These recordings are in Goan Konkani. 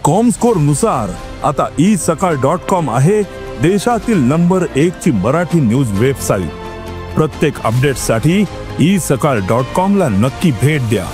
कॉमस्कोर नुसार आता esakal.com आहे देशातील नंबर 1 ची मराठी न्यूज वेबसाईट। प्रत्येक अपडेटसाठी esakal.com ला नक्की भेट द्या।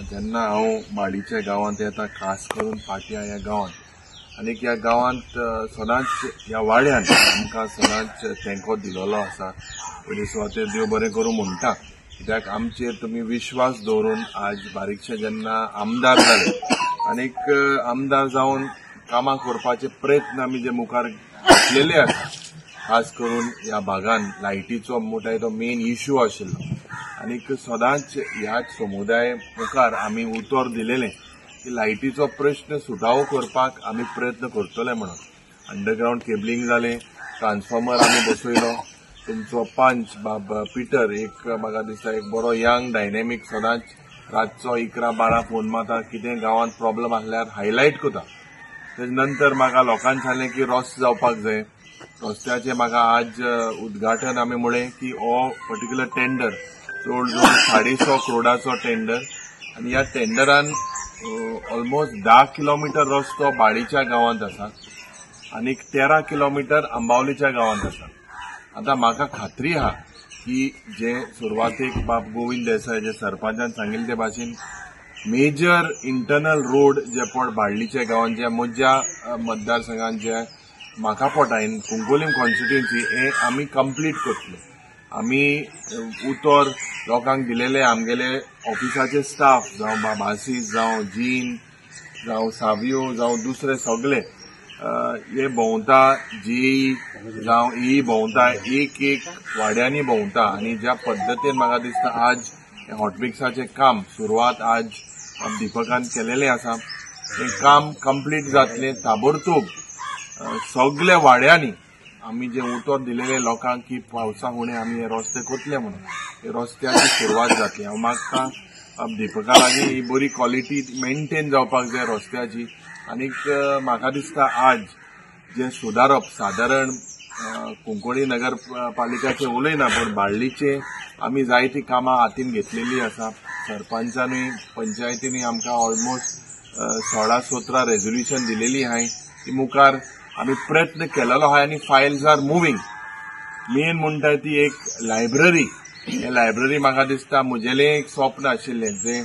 जेन्ना हांव माडीच्या गांवांत येता, खास करून पाट्या ह्या गांवांत, आनी ह्या गांवांत सदांच ह्या वाड्यान आमकां सदांच तेंको दिलेलो आसा। पयलीं सुवातेर देव बरें करूं म्हणटा, कित्याक आमचेर तुमी विश्वास दवरून आज बारीकशे जेन्ना आमदार जाले आनीक आमदार जावन कामां करपाचे प्रयत्न आमी जे मुखार घेतलेले आसा, खास करून ह्या भागान लायटीचो म्हणटा तो मेन इश्यू आशिल्लो आनीक सदांच ह्याच समुदाय मुखार आमी उतर दिलेलें की लायटीचो प्रश्न सुटावो करपाक आमी प्रयत्न करतले म्हणून। अंडरग्रावंड केबलिंग जालें, ट्रान्सफॉर्मर आमी बसयलो। तुमचो पंच बाब पिटर एक म्हाका दिसता एक बरो यंग डायनेमीक, सदांच रातचो 11-12 फोन मारता, कितें गांवांत प्रॉब्लम आसल्यार हायलायट करता। तेजे नंतर म्हाका लोकांनी सांगलें की रस्तो जावपाक जाय, रस्त्याचें म्हाका आज उद्घाटन आमी म्हळें की हो पर्टिक्युलर टेंडर जवळ जवळ 150 करोडाचो टेंडर आनी ह्या टेंडरान ऑलमोस्ट 10 किलोमिटर रस्तो बाडीच्या गांवांत आसा आनी 13 किलोमिटर आंबावलीच्या गांवांत आसा। आतां म्हाका खात्री आहा की जे सुरवातेक बाब गोविंद देसाय जे सरपंचान सांगिल्ले ते भाशेन मेजर इंटरनल रोड जे पड बाडलीच्या गांवांत, जे म्हज्या मतदारसंघान जे म्हाका पडटा इन कुंकोलीम कॉन्स्टिट्युएन्सी, हे आमी कंप्लीट करतले। आमी उतर लोकांक दिलेले, आमगेले ऑफिसाचे स्टाफ जावं बाबासीस जावं जीन जावं सावियो जावं दुसरे सगळे हे भोंवता, जेई जावं ई भोंवता, एक एक वाड्यांनी भोंवता आनी ज्या पद्दतीन म्हाका दिसता आज हॉटमिक्साचें काम सुरवात आज दीपकान केलेलें आसा, हें काम कंप्लीट जातलें ताबडतोब। सगल्या वाड्यांनी आमी जे उतर दिलेले लोकांक की पावसा हुणे आमी हे रस्ते करतले म्हणून, हे रस्त्याची सुरवात जातली। हांव मागता दीपका लागीं ही बरी क्वॉलिटी मेंटेन जावपाक जाय रस्त्याची। आनीक म्हाका दिसता आज जे सुदारप सादारण कुंकळी नगरपालिकाचे उलयना, पूण बाळ्ळीचे आमी जायतीं कामां हातीन घेतलेली आसा। सरपंचानूय पंचायतीनूय आमकां ऑलमोस्ट 16-17 रेजोल्युशन दिलेली आहाय, ती मुखार आमी प्रयत्न केलेलो आहाय आनी फायल्स are moving. Main म्हणटा ती एक लायब्ररी, हे लायब्ररी म्हाका दिसता म्हजेलें एक स्वप्न आशिल्लें जे